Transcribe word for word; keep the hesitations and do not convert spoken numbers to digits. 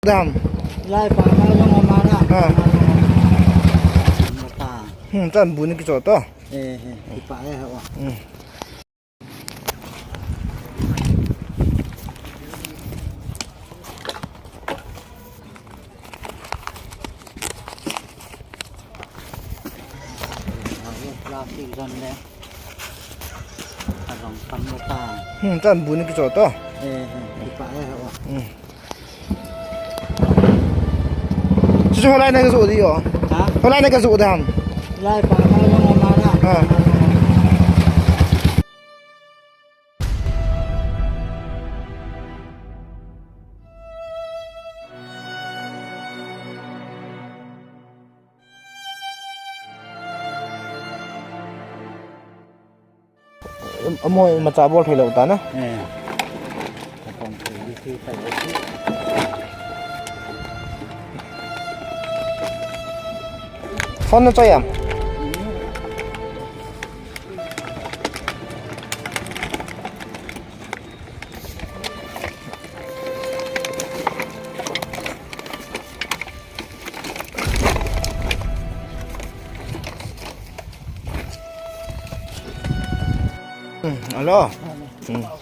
Dam. Lai pa ma jong ma na. Ha. Ma pa. Hmm, chan bu ni kicho to. Eh, eh, ki pa eh, oh. Hmm. Plastic jon le. Arong pang le ta. Hmm, chan bu ni kicho to. Eh, eh, ki pa eh, oh. Hmm. Chuchu holai na kajoh di o. Ha? Holai na kajoh dam. Lai pa ma jong ma na. Ha. Amo imacha bol thei lou ta na. Eh. Phone na choi am? Hmm, alo. Hmm.